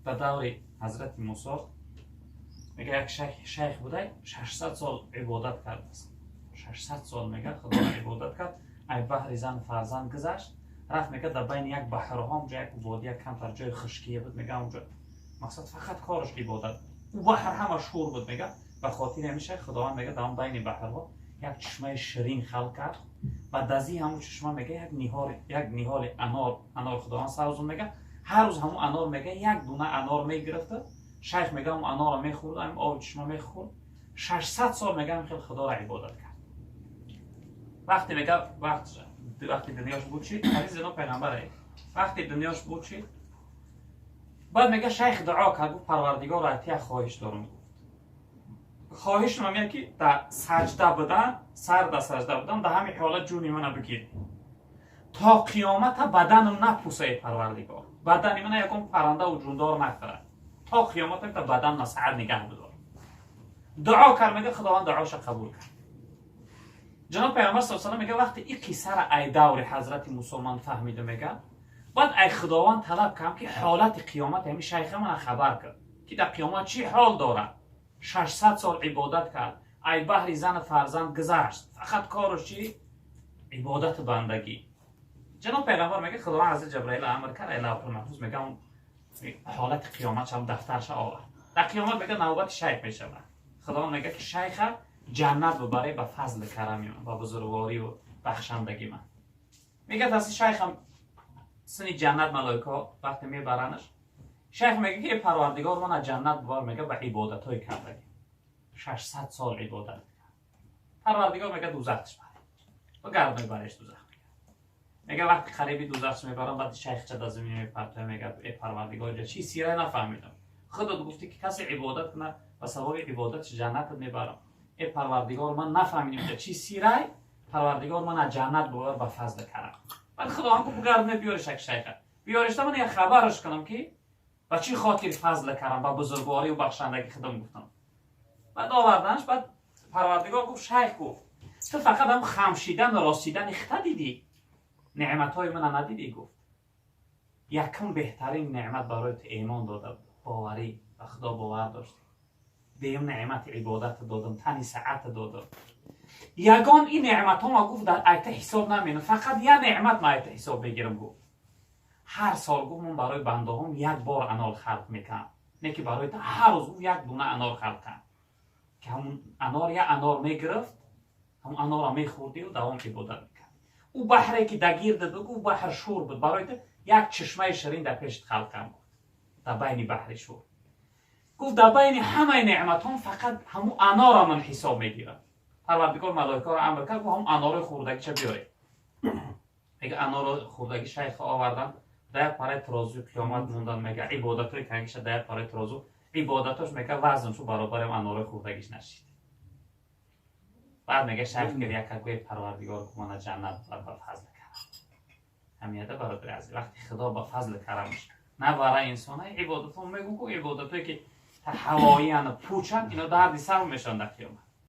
Ба даври ҳазрати Мусо мега, як шайх будай, 600 сол ибодат кардааст. 600 сол, мега, Худоро ибодат кард, ай баҳри зан фарзанд гузашт, рафт, мега, дар байни як баҳрҳо, онҷо як водия, камтар ҷои хушкие буд. Мега, онҷо мақсад фақат кораш ибодат. Ӯ баҳр ҳама шур буд. Мега, ба хотири ҳамин шайх Худованд, мега, дар он байни баҳрҳо як чишмаи ширин халқ кард. Ба дазии ҳамун чишма, мега, як ниҳоли анор Худованд савзун. Мега, ҳар рӯз ҳамун анор, мега, як дуна анор мегирифта, шайх, мега, ҳамун анорро мехӯрд, ҳамин оби чишма мехӯрд. 600 сол, мега, ҳамин хел Худоро ибодат кард. Вақте, мега, вақти дунёш буд шид, ҳадис ино пайғамбаре, вақти дунёш буд шид, баъд, мега, шайх дуо кард, гуфт: «Парвардигор, аз як хоҳиш дорам», гуфт. «Хоҳишам ҳамин ки дар саҷда будан, сар дар саҷда будан, дар ҳамин ҳолат ҷуни мана бигир, то қиёмата баданам напусае, парвардигор, бадани мана ягон паррандаву ҷундор нахӯрад, то қиёмата та бадан насаат нигаҳ бидор». Дуо кард, мега, Худованд дуоша қабул кард. Ҷаноб Пайғамбар с салам мега, вақте ин қиссара ай даври ҳазрати Мусо ман фаҳмида, мега, баъд ай Худованд талаб кардам, ки ҳолати қиёмат ҳамин шайха мана хабар кард, ки дар қиёмат чӣ ҳол дорад. 600 сол ибодат кард, ай баҳри зану фарзанд гузашт, фақат кораш чӣ? Ибодату бандагӣ. Ҷаноб Пайғамбар мега, Худованд ҳазрат Ҷабраил амр кард, ай Лавҳул Маҳфуз, мега, он ҳолати қиёмат шав дафтарша овард. Дар қиёмат, мега, навбати шайх мешавад. Худованд мега, ки шайха ҷаннат бубарӣ ба фазли карами ман, ба бузургворию бахшандагӣ ман. Мега, таси шайхам сини ҷаннат малоикаҳо вақте мебаранаш, шайх мега, ки «Парвардигор, мана ҷаннат бубар», мега, «ба ибодатҳои кардагӣ, 600 сол ибодат кард». Парвардигор, мега, дузахш бар ва гард мебареш дузах. Мега, вақти қариби дузахш мебарам, баъд шайхча дар замин мепартоя, мега: «Э Парвардигор, ҷа чӣ сира нафаҳмидам. Худот гуфтӣ, ки касе ибодат кунад, ба сабаби ибодатш ҷаннатат мебарам. Э Парвардигор, ман нафаҳмидам, ҷа чӣ сирай. Парвардигор, ман аз ҷаннат бубар ба фазли карам». Баъд Худованд гуфт: «Бугардне, биёриш, як шайха биёришта, ман як хабараш кунам, ки ба чӣ хотир фазли карам, ба бузургворию бахшандагӣ худам гуфтам». Баъд оварданаш. Баъд Парвардигор гуфт: «Шайх, гуфт, ту фақат ҳам хамшидану ростидани хита дидӣ, неъматҳои мана надидӣ». Гуфт: «Якум беҳтарин неъмат барои ту эъмон дода, боварӣ, ба Худо бовар доштӣ. Дуюм неъмати ибодата додам, тани саата додам. Ягон ин неъматҳо ма, гуфт, дар айта ҳисоб наменам, фақат як неъмат ма айта ҳисоб мегирам», гуфт. «Ҳар сол, гуфт, ман барои бандаҳом як бор анор халқ мекунам, не ки барои ту ҳар рӯз, гуфт, як дуна анор халқ кунам, ки ҳамун анор, як анор мегирифт, ҳамун анорро мехӯрдию давом ибодат мекард. Ӯ баҳре ки дар гирдат буд, гуфт, баҳр шур буд, барои ту як чишмаи ширин дар пешит халқ кардам», гуфт, «дар байни баҳри шур». Гуфт: «Дар байни ҳамаи неъматҳом фақат ҳамун анорро ман ҳисоб мегирам». Парвардигор малоикаро амр кард, гуфт: «Ҳамун анорои хӯрдагиша биёред». Мега, аноро хӯрдаги шайха овардан, дар як параи тирозуи қиёмат мондан. Мега, ибодатҳои кардагиша дар як параи тирозу, ибодатош, мега, вазн шу баробари анорои хӯрдагиш нашид. Баъд, мега, шайх гиря кард, гӯе: «Парвардигор, мана ҷаннат ба фазли карам». Ҳамияда, бародари азиз, вақти Худо ба фазли карамаш набара инсона, ибодатҳо, мегӯ ку, ибодатҳое ки ҳавоияну пучанд, ино дарди сар мешаванд дар қиёмат.